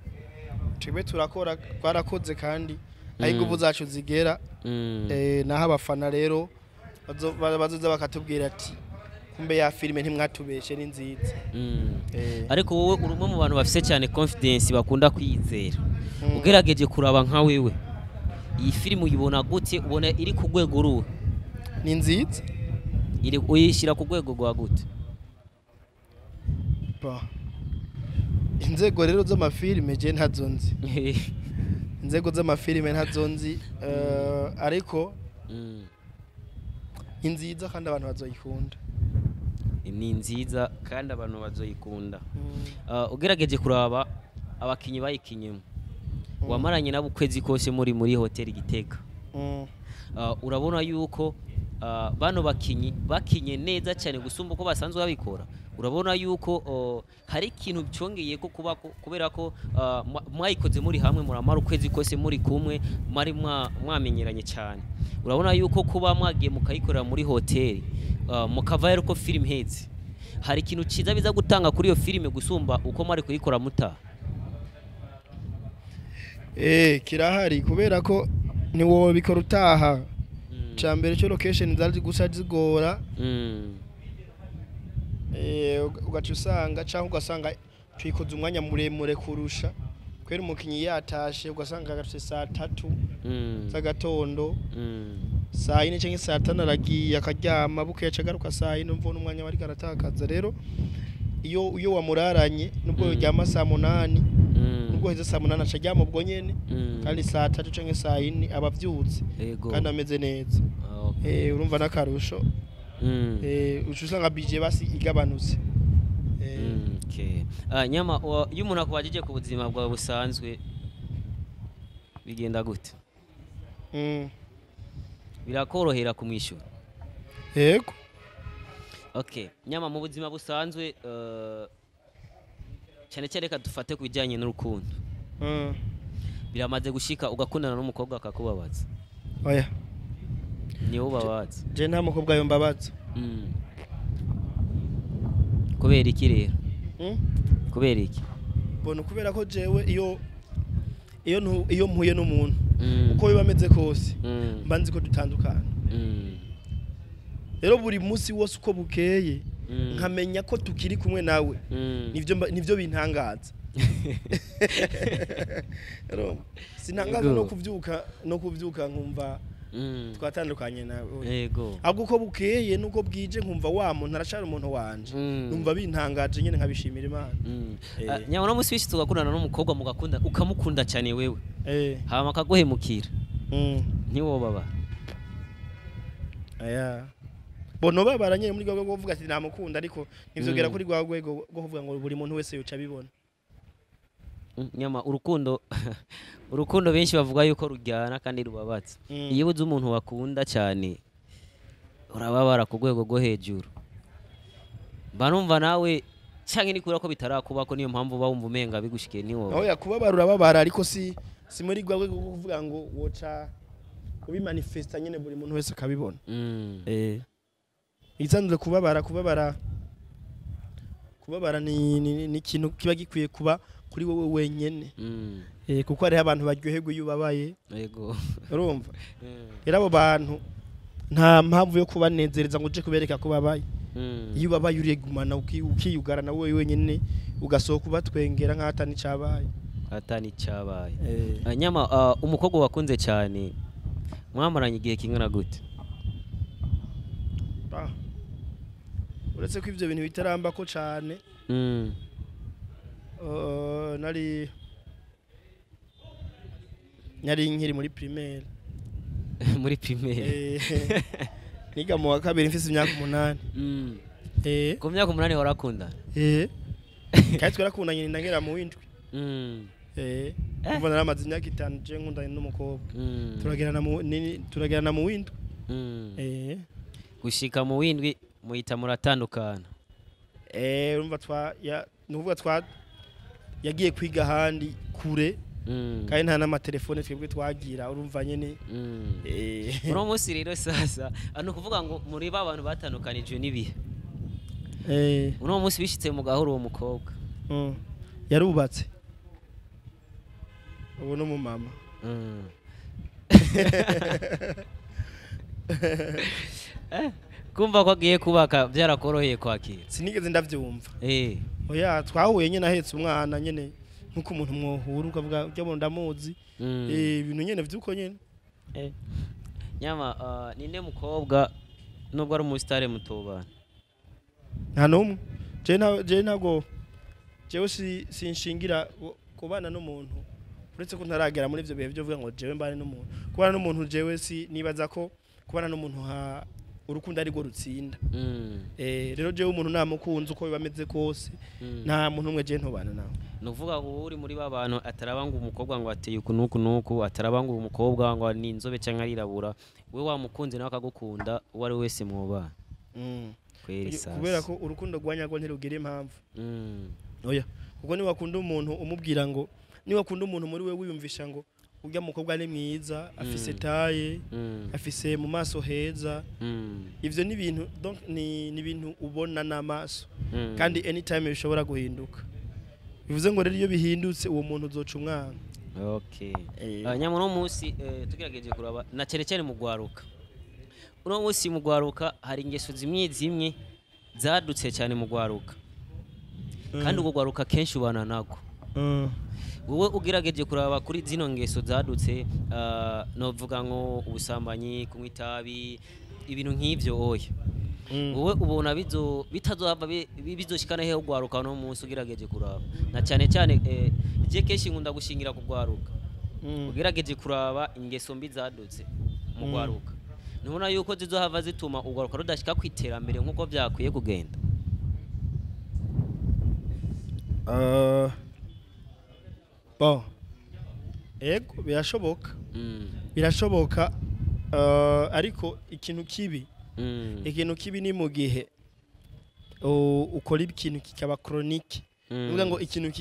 twebwe turakora, twarakoze, kandi aho inguvu zacu zigera, naho abafana rero bazoza bakatubwira ati kumbe ya filime ntimwatubeshe, ni nziza. Ariko wowe uri umwe mu bantu bafise cyane confidence, bakunda kwizera. Ugerageje kuraba nka wewe, iyi filime uyibona gute? Ubona iri ku rwego ruhe? Ni nziza. Iri uyishyira ku rwego rwa gute? Ba. Inzego rero z'amafilime je ntazo nzi, inzego z'amafilime ntazo nzi, ariko ni nziza kandi abantu bazoyikunda. Ni nziza kandi abantu bazoyikunda. Ugerageje kuraba abakinyi bayikinyemo, wamaranye nabo ukwezi kose muri hoteli Gitega, urabona yuko bano bakinyi bakinye neza cyane gusumba uko basanzwe babikora? Urabona yuko hari ikintu cyongeye ko kuba kubera ko mwayikoze muri hamwe, muramara ukwezi kose muri kumwe, mwari mwamenyeranye cyane? Urabona yuko kuba mwagiye mukayikorera muri hoteli, mukavayo uko filime iheze, hari ikintu cyiza biza gutanga kuri iyo filime gusumba uko mwari kuyikora mutaha? Kirahari, kubera ko ntiwobikora utaha. Ca mbere cyo location zari gusa zigora, ugaca usanga, cyangwa ugasanga Tuyikoze umwanya muremure kurusha kubera umukinyi yatashe ugasanga agarutse saa 3 z'agatondo, saa 4 canke saa 5 aragiye akaryama, bukeye agaruka saa 4, umva n'umwanya bari karatakaza. Rero iyo wamuraranye nubwo yoryama saa 8, nubwo heze saa 8 aca aryama ubwo nyene, kandi saa 3 canke saa 4 aba avyutse kandi ameze neza. Urumva n'akarusho. Uca usanga budget basi igabanutse. Okay. Nyama, iyo umuntu akubajije ku buzima bwawe busanzwe bigenda gute? Birakorohera kumwishyura? Yego. Okay. Nyama, mu buzima busanzwe, cyane cyane reka dufate ku bijyanye n'urukundo. Biramaze gushika ugakundana n'umukobwa akakubabaza? Oya. Niwe ubabaza? Je nta mukobwa yombabaza. Kubera iki rero? Kubera iki? Bona kubera ko jewe iyo mpuye n'umuntu, uko biba ameze kose, mba nzi ko dutandukana. Rero buri munsi wose uko bukeye, nkamenya ko tukiri kumwe nawe, nivyo bintangaza. Rero sintangaza no kuvyuka nkumva twatandukanye nawe. Ahubwo uko bukeye nuko bwije nkumva wa muntu aracari umuntu wanje, numva bintangaje nyene, nkabishimira Imana. Nyama, uno munsi wishitse ugakundana n'umukobwa, mugakunda, ukamukunda cyane wewe, hama akaguhemukira, ntiwobaba? Aya. Bono babara nyene muri rwa rwego kuvuga ati namukunda, ariko ntivyogera kuri rwa rwego rwo kuvuga ngo buri muntu wese yoca abibona. Nyama, urukundo benshi bavuga yuko ruryana kandi rubabaza. Iyo ubuze umuntu wakunda cyane urababara ku rwego rwo hejuru. Mba numva nawe canke ni kubera ko bitarakubako, niyo mpamvu uba wumva umenga bigushikiye niwowe. Oya, kubabara urababara, ariko si muri rwa rwego rwo kuvuga ngo woca ubimanifesta nyene buri muntu wese akabibona. Isanzwe kubabara ni ikintu kiba gikwiye kuba kuri wowe wenyene. Kuko hariho abantu baryoherwa iyo ubabaye. Urumva? Rero abo bantu nta mpamvu yo kubanezereza ngo uje kubereka ko babaye. Iyo ubabaye urigumana, ukiyugarana wowe wenyene, ugasohoka ubatwengera nk'aho ata n'icabaye. Ata n'icabaye. Nyama, umukobwa wakunze cyane mwamaranye igihe kingana gute? Ah. Uretse ko ivyo bintu bitarambako cane, nari nkiri muri primaire. Muri primaire? Niga mu wa kabiri, mfise imyaka 8. Ku myaka 8 warakundana? Kandi twarakundanye ndangera mu w'indwi. Kuva naramaze imyaka 5 je nkundanye n'umukobwa. Turagerana mu w'indwi. Gushika mu w'indwi muhita muratandukana? Urumva twa ya nuvuga twa yagiye kwiga ahandi kure, kandi nta n'amatelefone twebwe twagira, urumva nyene. Uno munsi rero sasa, ni ukuvuga ngo muri ba bantu batandukanijwe n'ibihe, uno munsi bishitse mu gahoro uwo mukobwa? Yarubatse ubu n'umumama. Kumva ko agiye kubaka byarakoroheye kwakira? Sinigeze ndavyumva. Oya, twahuye nyene ahetse umwana nyene, nkuko umuntu mwohura ukavuga urya muntu ndamuzi. Ibintu nyene vyuko nyene. Nyama, ninde mukobwa nubwo ari umusitare mutobana? Nta n'umwe. Je ntabwo jewe sinshingira kubana n'umuntu, uretse ko ntaragera muri ivyo bihe byo kuvuga ngo jewe mbane n'umuntu, kubana n'umuntu. Jewe si nibaza ko kubana n'umuntu ha urukundo ari rwo rutsinda. Rero jewe umuntu namukunze, uko biba ameze kose, nta muntu umwe je ntobana nawe. Ni ukuvuga ngo uri muri ba bantu ataraba ngo umukobwa ngo ateye uku n'uku n'uku, ataraba ngo umukobwa ngo ni inzobe cyangwa arirabura, we wamukunze nawe akagukunda, uwo ari we wese mwobana? Kweri sasa. Kubera ko urukundo rwa nyarwo ntirugira impamvu. Oya, kuko niwakunda umuntu umubwira ngo, niwakunda umuntu muri we wiyumvisha ngo urya mukobwa ni mwiza, afise taille, afise mu maso heza, ivyo ni ibintu, donc ni ibintu ubona n'amaso, kandi anytime bishobora guhinduka. Bivuze ngo rero iyo bihindutse uwo muntu uzoca umwana. Okay. Nyama, uno munsi, tugerageje kuraba na cyane cyane mu gwaruka, uno munsi mu gwaruka hari ingeso zimwe zimwe zadutse cyane mu gwaruka. Kandi ubwo gwaruka kenshi ubana nago. Wowe ugerageje kuraba kuri zino ngeso zadutse, novuga ngo ubusambanyi, kunywa itabi, ibintu nk'ivyo, oya, wowe ubona bizo bitazohava bizoshikana hehe ugwaruka no munsi, ugerageje kuraba na cyane cyane, je kenshi nkunda gushingira kugwaruka, ugerageje kuraba ingeso mbi zadutse mu gwaruka, ntubona yuko zizohava zituma ugwaruka rudashika ku iterambere nk'uko vyakwiye kugenda? Bon, ego, birashoboka. Birashoboka, ariko ikintu kibi, ikintu kibi ni mu gihe ukora ikintu kikaba chronique, uvuga ngo ikintu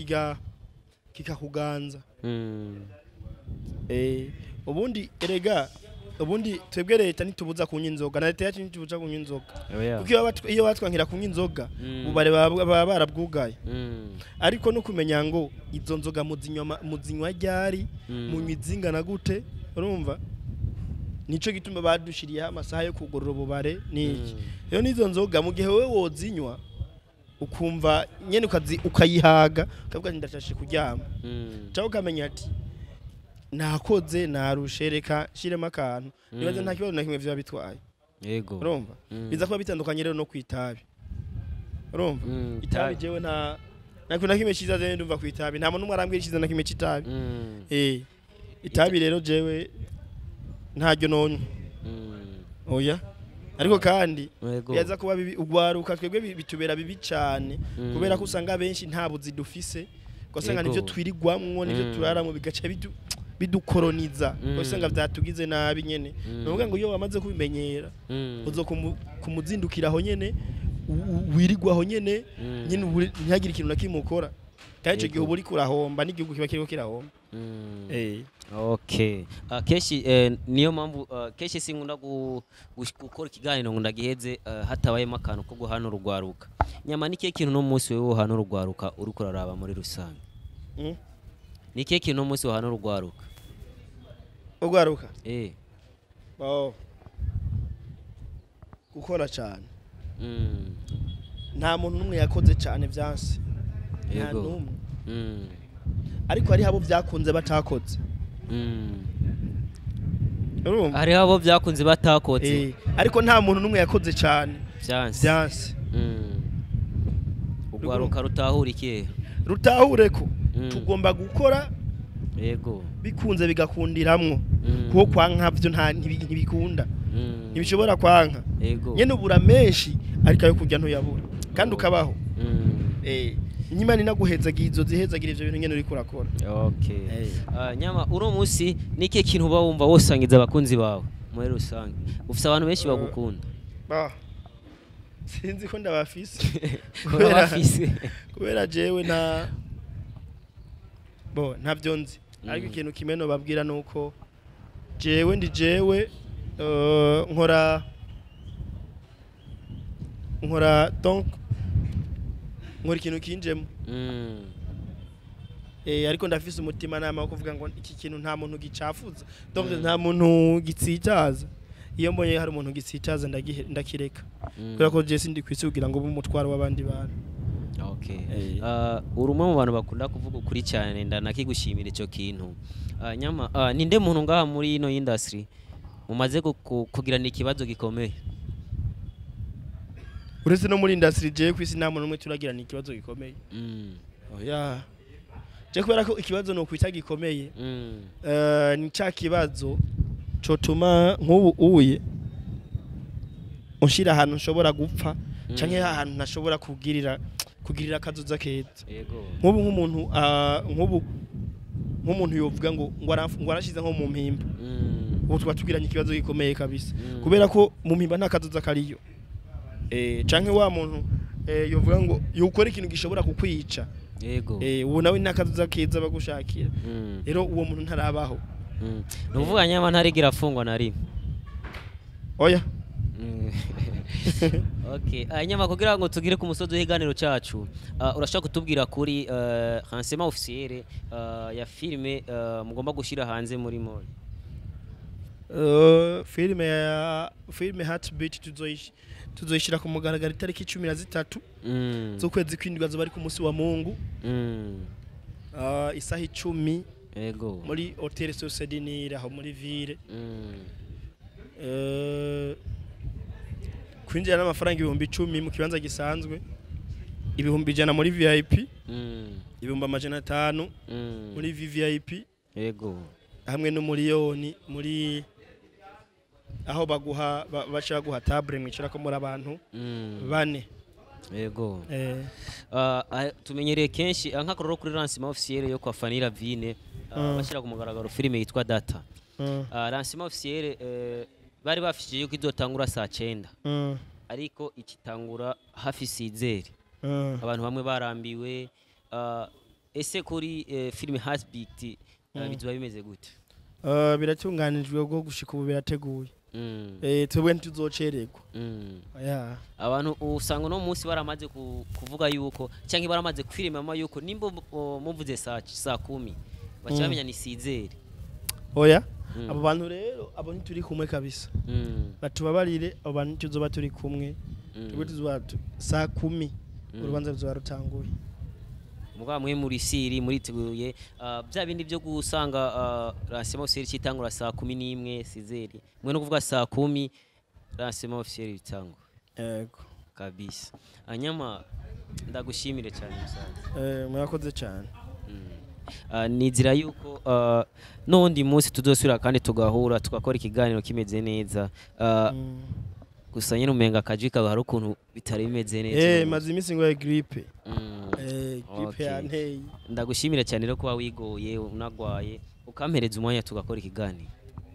kikakuganza. Ubundi erega, ubundi twebwe leta ntitubuza kunywa inzoga, na leta yacu ntitubuza kunywa inzoga, kuko iyo batwankira kunywa inzoga, ububare baba barabwugaye. Ariko no kumenya ngo izo nzoga muzinywa ryari, munywa izingana gute, urumva nico gituma badushiriyeho amasaha yo kugorora ububare niki. Rero n'izo nzoga, mu gihe wowe wozinywa ukumva nyene ukayihaga, ukavuga ati ndashashe kuryama, cyangwa ukamenya ati nakoze narushe, reka nshiremo akantu, nibaza nta kibazo na kimwe vyoba bitwaye. Urumva, biza kuba bitandukanye rero no kwitabi, urumva, itabi jewe nta kintu na kimwe ciza jewe ndumva kwitabi. Nta muntu n'umwe arambwira iciza na kimwe c'itabi. Itabi rero jewe ntaryo nonywa. Oya, ariko kandi biraza kuba bibi ugwaruka. Twebwe bitubera bibi cyane, kubera ko usanga benshi nta buzi dufise, ugasanga nivyo twirigwamwo, nivyo turaramwo, bigaca bidukoroniza, ugasanga vyatugize nabi nyene. Nukuvuga ngo iyo wamaze kubimenyera, uzo kumuzindukira aho nyene, wirigwa aho nyene, nyene ntihagire ikintu na kimwe ukora, kandi ico gihe uba uriko urahomba, n'igihugu kiba kiriko kirahomba. Okay. Kenshi niyo mpamvu kenshi sinkunda gukora ikiganiro ngo ndagiheze hatabayemo akantu ko guhana urugwaruka. Nyama, ni kihe kintu no munsi wewe uhana urugwaruka uriko uraraba muri rusange? Ni kihe kintu no munsi uhana urugwaruka? Ugwaruka? Oh. Gukora cyane. Nta muntu n'umwe yakoze cyane vyanse, nta n'umwe. Ariko hariho abo byakunze batakoze. Urumva? Hariho abo byakunze batakoze. Ariko nta muntu n'umwe yakoze cyane vyanse. Vyanse. Urwaruka rutahura ikihe? Rutahure ko tugomba gukora, bikunze bigakundiramwo, kuko kwanka byo nta ntibikunda, ntibishobora kwanka. Nyene ubura menshi, ariko ayo kurya ntuyabura, kandi ukabaho. Nyimana inaguhezagira, izo zihezagira ivyo bintu nyene uriko urakora. Okay. Nyama, uno munsi ni ikihe kintu uba wumva wosangiza abakunzi bawe muri rusange? Ufise abantu benshi bagukunda. Bah. Sinzi ko ndabafise. Urabafise. Kubera jewe nta bo ntavyo nzi, ariko ikintu kimwe nobabwira nuko jewe ndi jewe, nkora, donc nkora ikintu kinjemo. Ariko ndafise umutima nama wo kuvuga ngo iki kintu nta muntu gicafuza, donc nta muntu gitsitaza. Iyo mbonye hari umuntu gitsitaza, ndakireka, kubera ko je sindi kwisi kugira ngo ube umutwaro w'abandi bantu. Okay. Uri umwe mu bantu bakunda kuvuga ukuri cyane, ndanakigushimira ico kintu. Nyama, ninde muntu ngaha muri ino industry mumaze kugirana ikibazo gikomeye? Uretse no muri industry, jewe kwisi nta muntu n'umwe turagirana ikibazo gikomeye. Oya, je kubera ko ikibazo no kwita gikomeye, ni ca kibazo cotuma nk'ubu uye unshira ahantu nshobora gupfa, canke ahantu ntashobora kugirira akazoza keza. Nk'ubu nk'umuntu, nk'ubu nk'umuntu yovuga ngo arashize nko mu mpimba, ubu tuba tugiranye ikibazo gikomeye kabisa, kubera ko mu mpimba nta kazoza kariyo. Canke wa muntu yovuga ngo yokora ikintu gishobora kukwica, ubu nawe nta kazoza keza bagushakira. Rero uwo muntu ntarabaho. Ni ukuvuga nyama ntarigira afungwa na rimwe? Oya. Okay. Nyama, kugira ngo tugire ku musozi w'ikiganiro cyacu, urashobora kutubwira kuri lancement officiel ya filme mugomba gushyira hanze muri mall? Filime ya filime Heartbeat tuzoyishira ku mugaragaro itariki 13 z'ukwezi kw'indwi, azoba ari ku munsi wa Mungu, isaha 10 muri Hotel Source du Nil aho muri ville. Kwinjira n'amafaranga 10,000 mu kibanza gisanzwe, 100,000 muri VIP, 500,000 muri VVIP, hamwe n'umuriyoni muri aho baguha baca baguha table mwicarako muri abantu bane. Tumenyereye kenshi nk'akaroro kuri lancement officiel yo kwa Fanny Lavine, bashyira ku mugaragaro filime yitwa Data. Lancement officiel bari bafishije yuko izotangura saa 9, ariko ikitangura hafi 6h. Abantu bamwe barambiwe. Ese kuri filime Heartbeat bizoba bimeze gute? Biratunganijwe bwo gushika ubu birateguye. Twebwe ntituzocererwa. Yeah. Abantu usanga uno munsi baramaze kuvuga yuko cyangwa baramaze kwiremama yuko nimba muvuze saa 10 baca bamenya ni 6h. Oya. Abo bantu rero abo ntituri kumwe kabisa. Batubabarire, abo bantu ntituzoba turi kumwe. Twebwe tuzoba saa 10 urubanza ruzoba rutanguye. Mugabo mwe muri siri muriteguye, bya bindi byo gusanga lancement officiel cyitangura saa 11 6h, mwe no kuvuga saa 10 lancement officiel bitangwa? Yego. Kabisa. Hanyuma ndagushimire cyane musaza. Murakoze cyane. Nizira yuko n'undi munsi tuzosubira kandi tugahura tugakora ikiganiro kimeze neza. Gusa nyine umenga akajwi kawe hari ukuntu bitari bimeze neza. Maze iminsi ngwaye grippe. Grippe yanteye. Ndagushimira cyane rero kuba wigoye unagwaye ukampereza umwanya tugakora ikiganiro.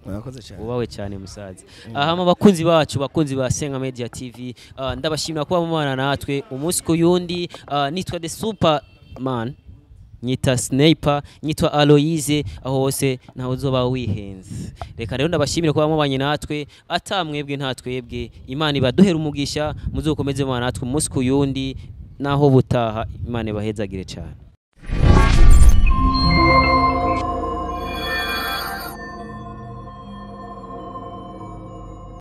Murakoze cyane. Ubawe cyane musaza. Ahama bakunzi bacu, bakunzi ba Senga Media TV, ndabashimira kuba mubana natwe umunsi ku yundi. Nitwa The Superman, nyita Sniper, nyitwa Aloise, aho hose ntawe uzoba wihenze. Reka rero ndabashimire kuba mubanye natwe, atamwebwe nta twebwe. Imana ibaduhera umugisha, muzokomeze mubana natwe umunsi ku yundi, naho butaha. Imana ibahezagire cyane.